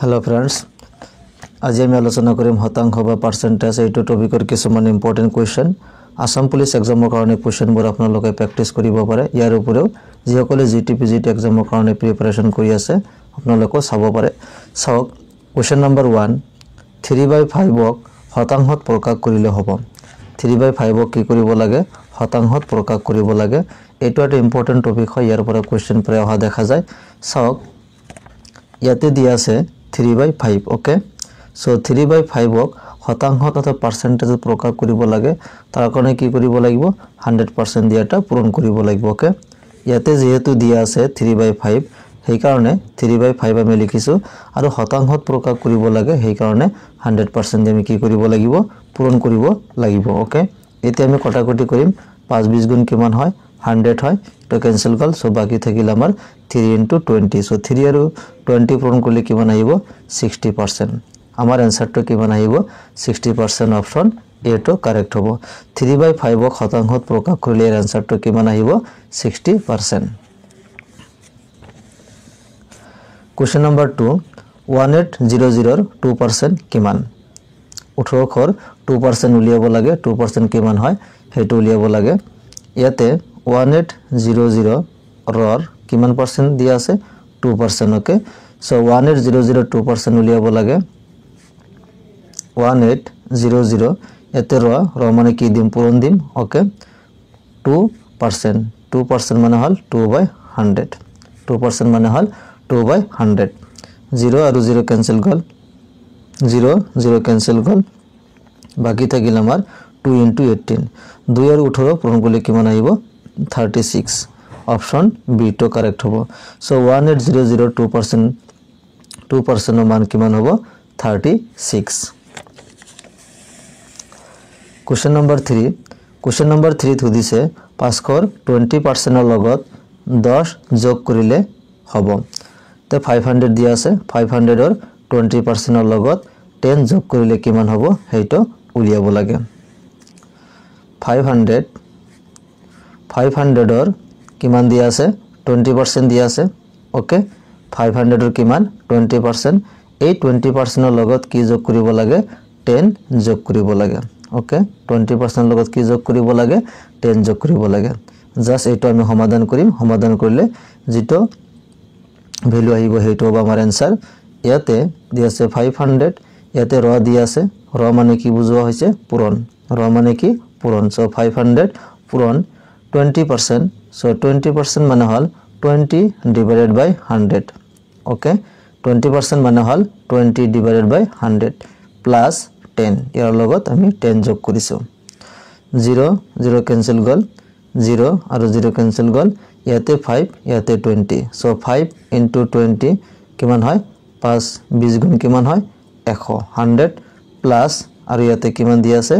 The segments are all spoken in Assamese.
হেল্ল' ফ্ৰেণ্ডছ, আজি আমি আলোচনা কৰিম শতাংশ বা পাৰ্চেণ্টেজ এইটো টপিকৰ কিছুমান ইম্পৰ্টেণ্ট কুৱেশ্যন। আছাম পুলিচ এক্সামৰ কাৰণে কুৱেশ্যনবোৰ আপোনালোকে প্ৰেক্টিছ কৰিব পাৰে। ইয়াৰ উপৰিও যিসকলে G T P G T এক্সামৰ কাৰণে প্ৰিপেৰেশ্যন কৰি আছে আপোনালোকেও চাব পাৰে। চাওক, কুৱেশ্যন নম্বৰ 1, 3/5ক শতাংশত প্ৰকাশ কৰিলে হ'ব। 3/5ক কি কৰিব লাগে? শতাংশত প্ৰকাশ কৰিব লাগে। এইটো এটা ইম্পৰ্টেণ্ট টপিক হয়, ইয়াৰ পৰা কুৱেশ্যন প্ৰায় অহা দেখা যায়। চাওক, ইয়াতে দিয়া আছে 3/5। অ'কে, চ' 3/5ক শতাংশত অৰ্থাৎ পাৰ্চেণ্টেজত প্ৰকাশ কৰিব লাগে। তাৰ কাৰণে কি কৰিব লাগিব? 100% দিয়াটা পূৰণ কৰিব লাগিব। অ'কে, ইয়াতে যিহেতু দিয়া আছে 3/5, সেইকাৰণে 3/5 আমি লিখিছোঁ আৰু শতাংশত প্ৰকাশ কৰিব লাগে, সেইকাৰণে 100% দি আমি কি কৰিব লাগিব? পূৰণ কৰিব লাগিব। অ'কে, এতিয়া আমি কটাকটি কৰিম। 5 20 গুণ কিমান হয়? 100 হয়, তো কেঞ্চেল গ'ল। চ' বাকী থাকিল আমাৰ 3 ইনটু 20। চ' 3 আৰু 20 পূৰণ কৰিলে কিমান আহিব? 60%। আমাৰ এনচাৰটো কিমান আহিব? 60%। অপশ্যন এটো কাৰেক্ট হ'ব। 3/5ক শতাংশত প্ৰকাশ কৰিলে ইয়াৰ এনচাৰটো কিমান আহিব? 60%। কুৱেশ্যন নম্বৰ 2, 1800ৰ 2% কিমান? 1800ৰ 2% উলিয়াব লাগে। 2% কিমান হয় সেইটো উলিয়াব লাগে। ইয়াতে 1800ৰ কিমান পাৰ্চেণ্ট দিয়া আছে? 2%। অ'কে, চ' 1800 2% উলিয়াব লাগে। 1800, ইয়াতে ৰ ৰ মানে কি দিম? পূৰণ দিম। অ'কে, 2%, 2% মানে হ'ল 2/100। 2% মানে হ'ল 2/100। 0 আৰু 0 কেঞ্চেল গ'ল, 0 0 কেঞ্চেল গ'ল, বাকী থাকিল আমাৰ 2 ইনটু 18। 2 আৰু 18 পূৰণ কৰিলে কিমান আহিব? 36। অপশ্যন বিটো কাৰেক্ট হ'ব। চ' 1800 2%, 2%ৰ মান কিমান হ'ব? 36। কুৱেশ্যন নম্বৰ 3, কুৱেশ্যন নম্বৰ 3ত সুধিছে 500ৰ 20%ৰ লগত 10 যোগ কৰিলে হ'ব। তে 500 দিয়া আছে, 500ৰ 20%ৰ লগত 10 যোগ কৰিলে কিমান হ'ব সেইটো উলিয়াব লাগে। 500ৰ কিমান দিয়া আছে? 20% দিয়া আছে। অ'কে, 500ৰ কিমান? 20%। এই 20%ৰ লগত কি যোগ কৰিব লাগে? 10 যোগ কৰিব লাগে। অ'কে, 20%ৰ লগত কি যোগ কৰিব লাগে? 10 যোগ কৰিব লাগে। জাষ্ট এইটো আমি সমাধান কৰিম। সমাধান কৰিলে যিটো ভেলু আহিব সেইটো হ'ব আমাৰ এনচাৰ। ইয়াতে দিয়া আছে 500, ইয়াতে ৰ দিয়া আছে। ৰ মানে কি বুজোৱা হৈছে? পূৰণ। ৰ মানে কি? পূৰণ। চ' 500 পূৰণ 20%। চ' 20% মানে হ'ল 20 ডিভাইডেড বাই 100। অ'কে, 20% মানে হ'ল 20 ডিভাইডেড বাই 100 প্লাছ 10, ইয়াৰ লগত আমি 10 যোগ কৰিছোঁ। 0 0 কেঞ্চেল গ'ল, 0 আৰু 0 কেঞ্চেল গ'ল, ইয়াতে 5, ইয়াতে 20। চ' 5 ইনটু 20 কিমান হয়? 5 20 গুণ কিমান হয়? 100, 100 প্লাছ আৰু ইয়াতে কিমান দিয়া আছে?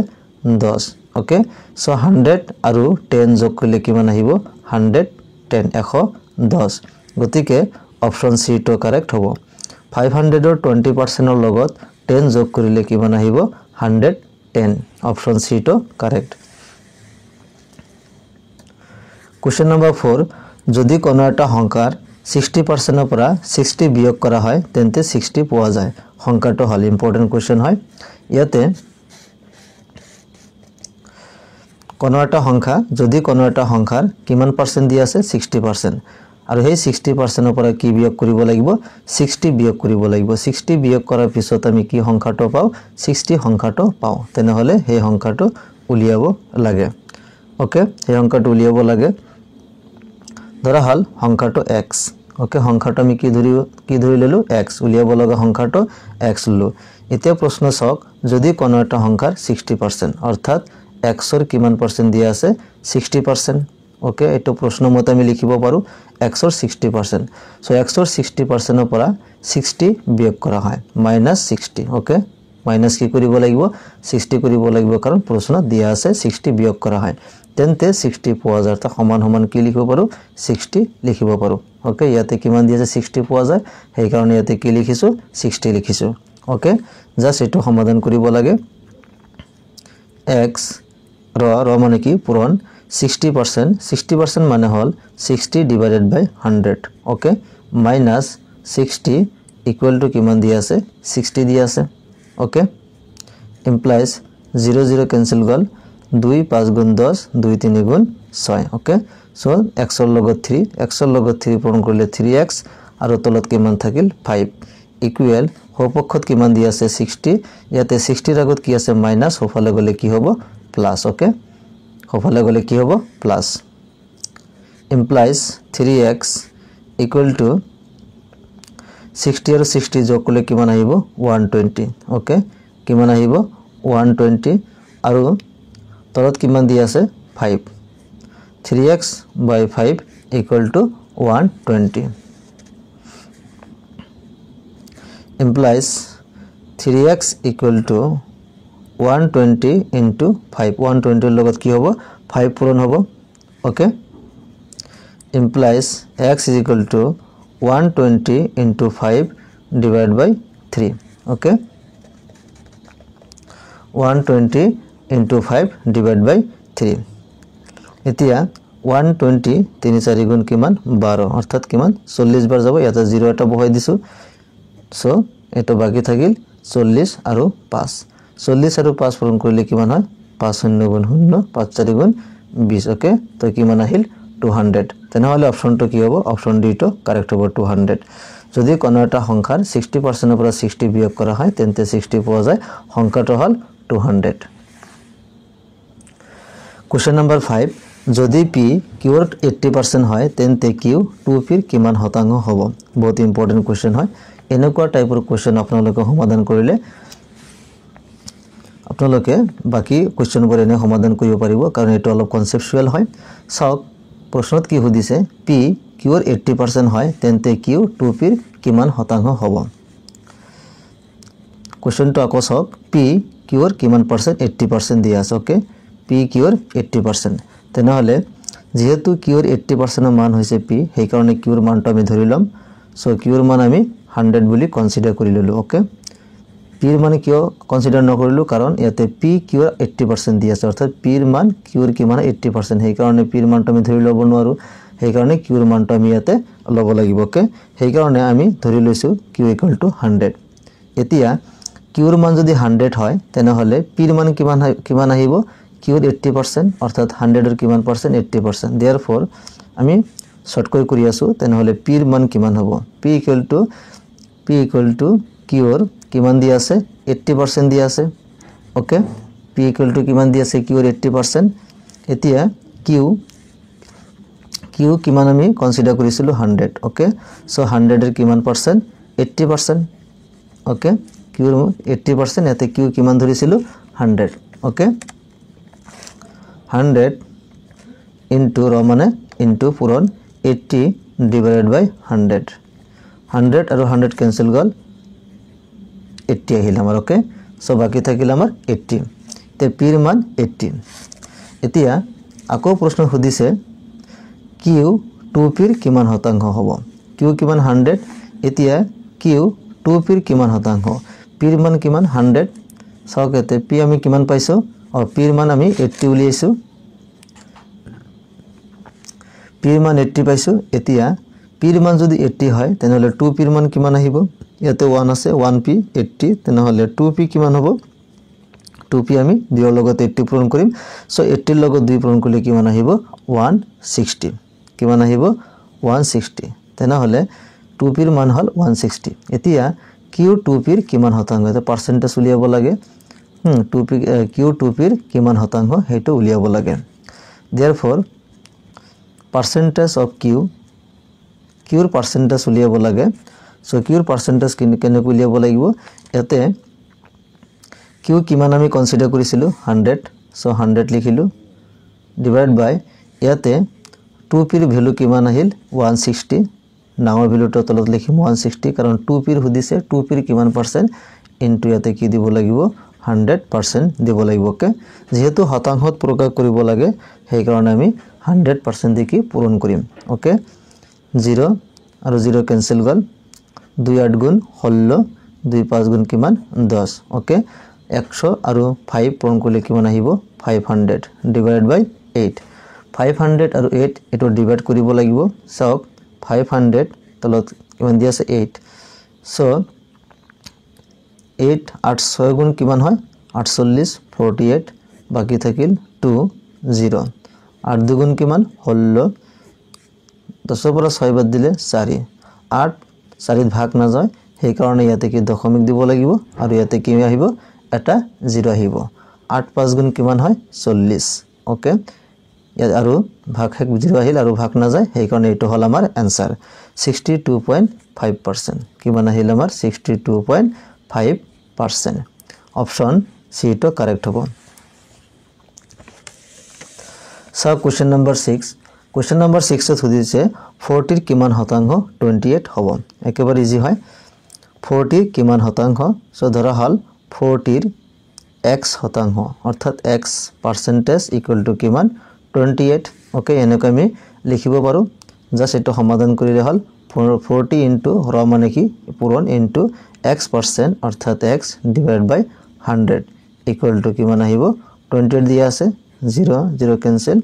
10। অ'কে, চ' 100 আৰু 10 যোগ কৰিলে কিমান আহিব? 110, 110। গতিকে অপশ্যন চিটো কাৰেক্ট হ'ব। 500ৰ 20%ৰ লগত 10 যোগ কৰিলে কিমান আহিব? 110। অপশ্যন চিটো কাৰেক্ট। কুৱেশ্যন নম্বৰ 4, যদি কোনো এটা সংখ্যাৰ 60%ৰ পৰা 60 বিয়োগ কৰা হয় তেন্তে 60 পোৱা যায়। সংখ্যাটো হ'ল ইম্পৰ্টেণ্ট কুৱেশ্যন হয়। ইয়াতে কোনো এটা সংখ্যা, যদি কোনো এটা সংখ্যাৰ কিমান পাৰ্চেণ্ট দিয়া আছে? 60%, আৰু সেই 60%ৰ পৰা কি বিয়োগ কৰিব লাগিব? 60 বিয়োগ কৰিব লাগিব। 60 বিয়োগ কৰাৰ পিছত আমি কি সংখ্যাটো পাওঁ? 60 সংখ্যাটো পাওঁ। তেনেহ'লে সেই সংখ্যাটো উলিয়াব লাগে। অ'কে, সেই সংখ্যাটো উলিয়াব লাগে। ধৰা হ'ল সংখ্যাটো এক্স। অ'কে, সংখ্যাটো আমি কি ধৰি ল'লোঁ? এক্স। উলিয়াব লগা সংখ্যাটো এক্স ল'লোঁ। এতিয়া প্ৰশ্ন চাওক, যদি কোনো এটা সংখ্যাৰ 60%, অৰ্থাৎ এক্সৰ কিমান পাৰ্চেণ্ট দিয়া আছে? 60%। অ'কে, এইটো প্ৰশ্ন মতে আমি লিখিব পাৰোঁ এক্সৰ 60%। চ' এক্সৰ 60%ৰ পৰা 60 বিয়োগ কৰা হয়, মাইনাছ 60। অ'কে, মাইনাছ কি কৰিব লাগিব? 60 কৰিব লাগিব, কাৰণ প্ৰশ্নত দিয়া আছে 60 বিয়োগ কৰা হয়। তেন্তে 60 পোৱা যায়, অৰ্থাৎ সমান সমান কি লিখিব পাৰোঁ? 60 লিখিব পাৰোঁ। অ'কে, ইয়াতে কিমান দিয়া আছে? 60 পোৱা যায়, সেইকাৰণে ইয়াতে কি লিখিছোঁ? 60 লিখিছোঁ। অ'কে, জাষ্ট এইটো সমাধান কৰিব লাগে। এক্স ৰ ৰ মানে কি? পূৰণ 60%, 60% মানে হ'ল 60 divided by 100। Okay, minus 60 equal to কিমান দিয়া আছে 60 দিয়া আছে। অ'কে, ইমপ্লাইজ 0 0 কেঞ্চেল গ'ল, 2 5 গুণ 10, 2 3 গুণ 6। অ'কে, চ' এক্সৰ লগত 3, এক্সৰ লগত 3 পূৰণ কৰিলে 3x আৰু তলত কিমান থাকিল 5 ইকুৱেল সোঁপক্ষত কিমান দিয়া আছে 60, ইয়াতে 60ৰ আগত কি আছে মাইনাছ, সোঁফালে গ'লে কি হ'ব প্লাছ। অ'কে, সোঁফালে গ'লে কি হ'ব plus, implies 3x equal to 60 আৰু 60 যোগ কৰিলে কিমান আহিব 120। অ'কে, কিমান আহিব 120 আৰু তলত কিমান দিয়া আছে 5, 3x by 5 equal to 120 implies 3x equal to 120 into 5, 120 লগত কি হ'ব 5 পূৰণ হ'ব। Okay, implies x is equal to 120 into 5 divided by 3। Okay, 120 into 5 divided by 3। এতিয়া 120 3 4 গুণ কিমান 12, অৰ্থাৎ কিমান 40 বাৰ যাব, ইয়াতে 0 এটা বহাই দিছোঁ। চ' এইটো বাকী থাকিল 40 আৰু 5, 40 আৰু 5 পূৰণ কৰিলে কিমান হয় 5 0 গুণ 0, 5 4 গুণ 20। অ'কে, তো কিমান আহিল 200। তেনেহ'লে অপশ্যনটো কি হ'ব, অপশ্যন ডিটো কাৰেক্ট হ'ব 200। যদি কোনো এটা সংখ্যাৰ 60%ৰ পৰা 60 বিয়োগ কৰা হয় তেন্তে 60 পোৱা যায়, সংখ্যাটো হ'ল 200। কুৱেশ্যন নম্বৰ 5, যদি পি কিউৰ 80% হয় তেন্তে কিউ 2পিৰ কিমান শতাংশ হ'ব? বহুত ইম্পৰ্টেণ্ট কুৱেশ্যন হয়। এনেকুৱা টাইপৰ কুৱেশ্যন আপোনালোকে সমাধান কৰিলে আপোনালোকে বাকী কুৱেশ্যনবোৰ এনে সমাধান কৰিব পাৰিব, কাৰণ এইটো অলপ কনচেপচুৱেল হয়। চাওক প্ৰশ্নত কি সুধিছে, পি কিউৰ 80% হয় তেন্তে কিউ 2পিৰ কিমান শতাংশ হ'ব? কুৱেশ্যনটো আকৌ চাওক, পি কিউৰ কিমান পাৰ্চেণ্ট, 80% দিয়া আছে। অ'কে, পি কিউৰ 80%, তেনেহ'লে যিহেতু কিউৰ 80%ৰ মান হৈছে পি, সেইকাৰণে কিউৰ মানটো আমি ধৰি ল'ম। চ' কিউৰ মান আমি 100 বুলি কনচিডাৰ কৰি ল'লোঁ। অ'কে, পিৰ মান কিয় কনচিডাৰ নকৰিলোঁ, কাৰণ ইয়াতে পি কিউৰ 80% দি আছে, অৰ্থাৎ পিৰ মান কিউৰ কিমান 80%, সেইকাৰণে পিৰ মানটো আমি ধৰি ল'ব নোৱাৰোঁ, সেইকাৰণে কিউৰ মানটো আমি ইয়াতে ল'ব লাগিব। অ'কে, সেইকাৰণে আমি ধৰি লৈছোঁ কিউ ইকুৱেল টু 100। এতিয়া কিউৰ মান যদি 100 হয় তেনেহ'লে পিৰ মান কিমান আহিব, কিউৰ 80%, অৰ্থাৎ 100ৰ কিমান পাৰ্চেণ্ট 80%। There for আমি শ্বৰ্টকৈ কৰি আছোঁ, তেনেহ'লে পিৰ মান কিমান হ'ব, পি ইকুৱেল টু কিউৰ কিমান দিয়া আছে 80% দিয়া আছে। অ'কে, পি ইকুৱেল টু কিমান দিয়া আছে কিউৰ 80%। এতিয়া কিউ কিমান আমি কনচিডাৰ কৰিছিলোঁ 100। অ'কে, চ' 100ৰ কিমান পাৰ্চেণ্ট 80%। অ'কে, কিউৰ 80%, ইয়াতে কিউ কিমান ধৰিছিলোঁ 100। অ'কে, 100 ইনটু ৰ মানে ইনটু পূৰণ 80 ডিভাইডেড বাই 100, 100 আৰু 100 কেঞ্চেল গ'ল, 80 আহিল আমাৰ। অ'কে, চ' বাকী থাকিল আমাৰ 80, তে পিৰ মান 80। এতিয়া আকৌ প্ৰশ্ন সুধিছে কিউ 2পিৰ কিমান শতাংশ হ'ব, কিউ কিমান 100, এতিয়া কিউ 2পিৰ কিমান শতাংশ, পিৰ মান কিমান 100। চাওক ইয়াতে পি আমি কিমান পাইছোঁ, অঁ পিৰ মান আমি 80 উলিয়াইছোঁ, পিৰ মান 80 পাইছোঁ। এতিয়া পিৰ মান যদি 80 হয় তেনেহ'লে 2পিৰ মান কিমান আহিব, ইয়াতে 1 আছে 1p 80, তেনেহ'লে 2p কিমান হ'ব, 2p আমি 2ৰ লগত 80 পূৰণ কৰিম। চ' 80ৰ লগত 2 পূৰণ কৰিলে কিমান আহিব 160, কিমান আহিব 160। তেনেহ'লে 2পিৰ মান হ'ল 160। এতিয়া কিউ 2পিৰ কিমান শতাংশ, এতিয়া পাৰ্চেণ্টেজ উলিয়াব লাগে, 2p Q 2পিৰ কিমান শতাংশ সেইটো উলিয়াব লাগে। There for percentage of Q, কিউৰ percentage উলিয়াব লাগে। চ' কিউৰ পাৰ্চেণ্টেজ কেনেকৈ উলিয়াব লাগিব, ইয়াতে কিউ কিমান আমি কনচিডাৰ কৰিছিলোঁ 100, চ' 100 লিখিলোঁ, ডিভাইড বাই ইয়াতে 2পিৰ ভেলু কিমান আহিল 160, ডাঙৰ ভেলুটোৰ তলত লিখিম 160, কাৰণ 2পিৰ সুধিছে 2পিৰ কিমান পাৰ্চেণ্ট, ইনটু ইয়াতে কি দিব লাগিব 100% দিব লাগিব। অ'কে, যিহেতু শতাংশত প্ৰকাশ কৰিব লাগে সেইকাৰণে আমি 100% দি কি পূৰণ কৰিম। অ'কে, 0 আৰু 0 কেঞ্চেল গ'ল, 2 8 গুণ 16, 2 5 গুণ কিমান 10। অ'কে, 100 আৰু 5 পূৰণ কৰিলে কিমান আহিব 500 ডিভাইড বাই 8, 500 আৰু 8 এইটো ডিভাইড কৰিব লাগিব। চাওক 500 তলত কিমান দিয়া আছে 8, চ' 8 8 6 গুণ কিমান হয় 48 48 বাকী থাকিল 2 0 8 দুগুণ কিমান 16 10ৰ পৰা 6 বাদ দিলে 4 8 4 ভাগ নাযায় সেইকাৰণে ইয়াতে কি দশমিক দিব লাগিব আৰু ইয়াতে কি আহিব এটা 0 আহিব 8 5 গুণ কিমান হয় 40 ওকে ইয়াত আৰু ভাগ এক 0 আহিল আৰু ভাগ নাযায় সেইকাৰণে এইটো হ'ল আমাৰ এনসাৰ 62.5% কিমান আহিল আমাৰ 62.5% অপশ্যন সি টো কাৰেক্ট হ'ব। চাওক কুৱেশ্যন নম্বৰ 6 কুৱেশ্যন নম্বৰ 6 ত সুধিছে 40 কিমান শতাংশ 28 হ'ব একেবাৰে ইজি হয় 40 কিমান শতাংশ সো ধৰা হ'ল 40 x শতাংশ অৰ্থাৎ x percentage equal to কিমান 28 ওকে এনেকৈ আমি লিখিব পাৰো জাস্ট এটা সমাধান কৰিলে হ'ল 40 ইনটু ৰ মানে কি পূৰণ ইনটু x percent অৰ্থাৎ x divide by 100 equal to কিমান আহিব 28 দিয়া আছে 0 0 কেনসেল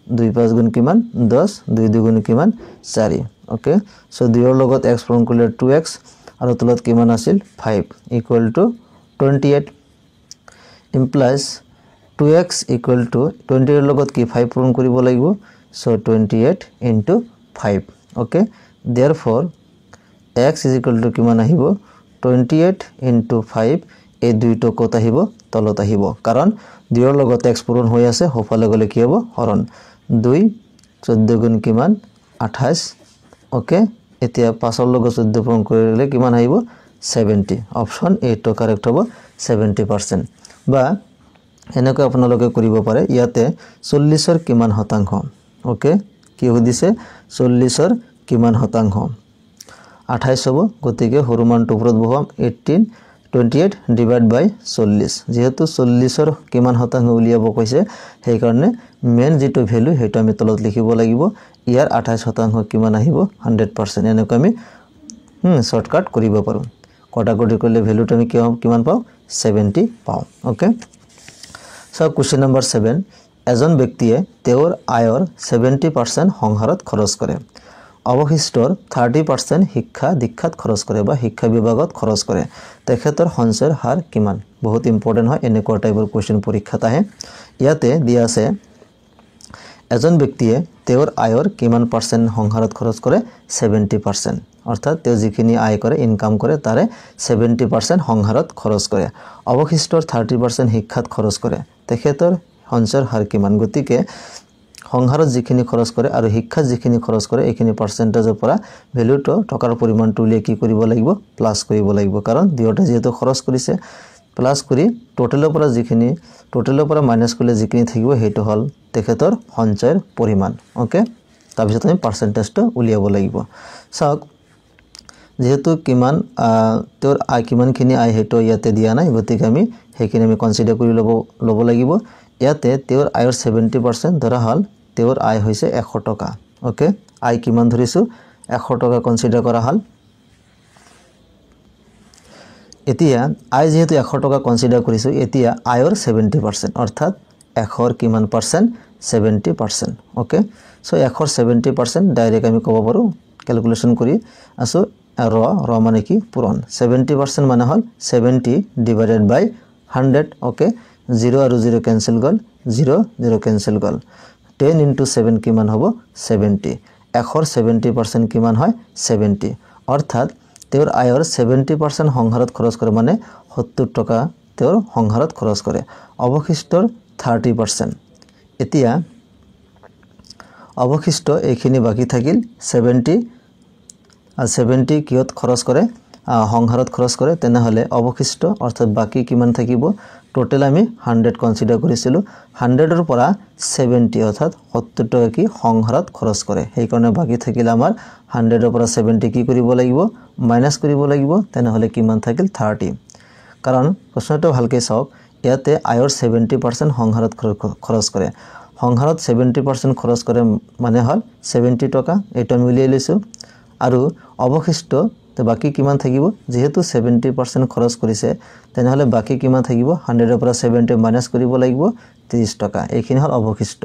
2 5 গুণ কিমান 10 2 2 গুণ কিমান 4 ওকে সো 2 ৰ লগত x পূৰণ কৰিলে 2x আৰু তলত কিমান আছিল 5 equal to 28 implies 2x equal to 20 ৰ লগত কি 5 পূৰণ কৰিব লাগিব so 28 into 5 okay therefore x is equal to কিমান আহিব 28 into 5 এই দুইটো ক'ত আহিব তলত আহিব কাৰণ 2 ৰ লগত x পূৰণ হৈ আছে সোফালে গ'লে কি হ'ব হৰণ 2 14 গুণ কিমান 28 ওকে এতিয়া 5 ৰ লগত 14 পূৰণ কৰিলে কিমান আহিব 70 অপশ্যন এ টো কাৰেক্ট হ'ব 70% বা এনেকৈ আপোনালোকে কৰিব পাৰে ইয়াতে 40 ৰ কিমান শতাংশ ওকে কি সুধিছে 40 ৰ কিমান শতাংশ 28 হ'ব গতিকে সৰু মানটো ওপৰত বহাম 18 28 ডিভাইড বাই 40 যেহেতু 40 ৰ কিমান শতাংশ উলিয়াব কৈছে সেইকাৰণে মেইন যেটো ভ্যালু সেইটো আমি তলত লিখিব লাগিব ইয়াৰ 28% কিমান আহিব 100% এনেকৈ আমি শৰ্টকাট কৰিব পাৰো কটাকটি কৰিলে ভ্যালুটো আমি কিমান পাওঁ 70 পাওঁ ওকে সো কোৱেশ্চন নম্বৰ 7 এজন ব্যক্তিয়ে তেওঁৰ আয়ৰ 70% সংসাৰত খৰচ কৰে অৱশিষ্টৰ 30% শিক্ষা দীক্ষাত খৰচ কৰে বা শিক্ষা বিভাগত খৰচ কৰে তেখেতৰ সঞ্চয়ৰ হাৰ কিমান বহুত ইম্পৰ্টেন্ট হয় এনেকুৱা টাইপৰ কোৱেশ্চন পৰীক্ষাত আহে ইয়াতে দিয়া আছে এজন ব্যক্তিয়ে তেওঁৰ আয়ৰ কিমান পাৰ্চেণ্ট সংসাৰত খৰচ কৰে 70% অৰ্থাৎ তেওঁ যিখিনি আয় কৰে ইনকাম কৰে তাৰে 70% সংসাৰত খৰচ কৰে অৱশিষ্টৰ 30% শিক্ষাত খৰচ কৰে তেখেতৰ সঞ্চয়ৰ হাৰ কিমান গতিকে সংসাৰত যিখিনি খৰচ কৰে আৰু শিক্ষাত যিখিনি খৰচ কৰে এইখিনি পাৰ্চেন্টেজৰ পৰা ভ্যালুটো টকাৰ পৰিমাণটো উলিয়াই কি কৰিব লাগিব প্লাস কৰিব লাগিব কাৰণ দুয়োটা যেহেতু খৰচ কৰিছে প্লাস কৰি টোটেলৰ পৰা যিখিনি টোটেলৰ পৰা মাইনাস কৰিলে যিখিনি থাকিব সেইটো হ'ল তেখেতৰ সঞ্চয়ৰ পৰিমাণ ওকে তাৰপিছত আমি পাৰ্চেন্টেজটো উলিয়াব লাগিব চাওক যেহেতু কিমান তেওঁৰ আয় কিমানখিনি আয় সেইটো ইয়াতে দিয়া নাই গতিকে আমি সেইখিনি আমি কনসিডাৰ কৰি ল'ব লাগিব ইয়াতে তেওঁৰ আয়ৰ 70% ধৰা হ'ল তেওঁৰ আয় হৈছে 100 টকা ওকে আয় কিমান ধৰিছো 100 টকা কনসিডাৰ কৰা হ'ল এতিয়া আয় যেহেতু 100 টকা কনসিডাৰ কৰিছো এতিয়া আয়ৰ 70% অৰ্থাৎ 100 ৰ কিমান পাৰ্চেন্ট 70% ওকে সো 100 ৰ 70% ডাইৰেক্ট আমি ক'ব পাৰো ক্যালকুলেশন কৰি আছো ৰ ৰ মানে কি পূৰণ 70% মানে হ'ল 70 ডিভাইডেড বাই 100 ওকে 0 আৰু 0 কেনসেল গ'ল 0 0 কেনসেল গ'ল 10 ইনটু 7 কিমান হ'ব 70 100 ৰ 70% কিমান হয় 70 অৰ্থাৎ তেওঁৰ আয়ৰ 70% সংসাৰত খৰচ কৰে মানে 70 টকা তেওঁৰ সংসাৰত খৰচ কৰে অৱশিষ্টৰ 30% এতিয়া অৱশিষ্ট এইখিনি বাকি থাকিল 70 আৰু 70 কিয়ত খৰচ কৰে সংসাৰত খৰচ কৰে তেনেহলে অৱশিষ্ট অৰ্থাৎ বাকি কিমান থাকিব টোটেল আমি 100 কনসিডাৰ কৰিছিল 100 ৰ পৰা 70 অৰ্থাৎ 70 টকা কি সংসাৰত খৰচ কৰে সেইকাৰণে বাকি থাকিল আমাৰ 100 ৰ পৰা 70 কি কৰিব লাগিব মাইনাস কৰিব লাগিব তেনেহলে কিমান থাকিল 30 কাৰণ প্ৰশ্নটো ভালকৈ চাওক ইয়াতে আয়ৰ 70% সংসাৰত খৰচ কৰে সংসাৰত 70% খৰচ কৰে মানে হ'ল 70 টকা এইটো আমি উলিয়াই লৈছো আৰু অৱশিষ্ট তো বাকি কিমান থাকিব যেহেতু 70% খৰচ কৰিছে তেনেহলে বাকি কিমান থাকিব 100 ৰ পৰা 70 মাইনাস কৰিব লাগিব 30 টকা এইখিনি হ'ল অৱশিষ্ট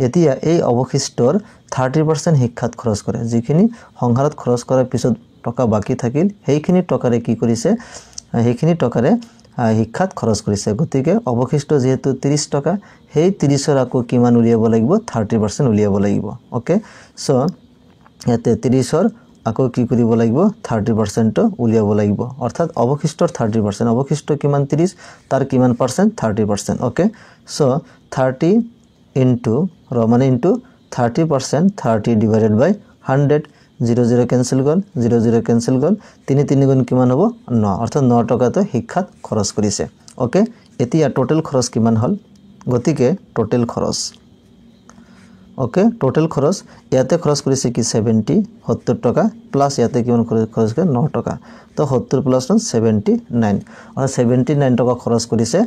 এতিয়া এই অৱশিষ্টৰ 30% শিক্ষাত খৰচ কৰে যিখিনি সংসাৰত খৰচ কৰাৰ পিছত টকা বাকী থাকিল, সেইখিনি টকাৰে কি কৰিছে? সেইখিনি টকাৰে শিক্ষাত খৰচ কৰিছে। গতিকে অৱশিষ্ট যিহেতু 30 টকা, সেই 30ৰ আকৌ কিমান উলিয়াব লাগিব? 30% উলিয়াব লাগিব। অ'কে, চ' ইয়াতে 30ৰ আকৌ কি কৰিব লাগিব? 30%টো উলিয়াব লাগিব, অৰ্থাৎ অৱশিষ্টৰ 30%। অৱশিষ্ট কিমান? 30। তাৰ কিমান পাৰ্চেণ্ট? 30%। অ'কে, চ' 30 ইনটু ৰ মানে ইনটু 30%, 30 ডিভাইডেড বাই 100। 0 0 কেঞ্চেল গ'ল, 0 0 কেঞ্চেল গ'ল। 3 3 গুণ কিমান হ'ব? 9। অৰ্থাৎ 9 টকাটো শিক্ষাত খৰচ কৰিছে। অ'কে, এতিয়া টোটেল খৰচ কিমান হ'ল? গতিকে টোটেল খৰচ, অ'কে, টোটেল খৰচ ইয়াতে খৰচ কৰিছে কি? 70, 70 টকা, প্লাছ ইয়াতে কিমান খৰচ কৰে? 9 টকা। তো 70 প্লাছ 9, 79। অৰ্থাৎ 79 টকা খৰচ কৰিছে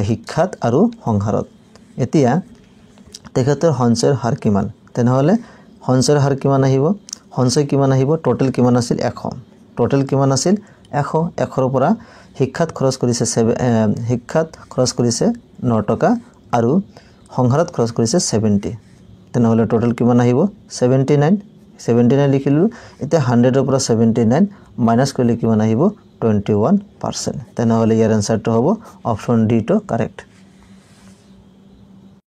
শিক্ষাত আৰু সংসাৰত। এতিয়া তেখেতৰ সঞ্চয়ৰ হাৰ কিমান? তেনেহ'লে সঞ্চয়ৰ হাৰ কিমান আহিব? সঞ্চয় কিমান আহিব? টোটেল কিমান আছিল? 100। টোটেল কিমান আছিল? 100। 100ৰ পৰা শিক্ষাত খৰচ কৰিছে শিক্ষাত খৰচ কৰিছে 9 টকা আৰু সংসাৰত খৰচ কৰিছে 70। তেনেহ'লে টোটেল কিমান আহিব? 79। 79 লিখিলোঁ। এতিয়া 100ৰ পৰা 79 মাইনাছ কৰিলে কিমান আহিব? 21%। তেনেহ'লে ইয়াৰ এনচাৰটো হ'ব অপশ্যন ডিটো কাৰেক্ট।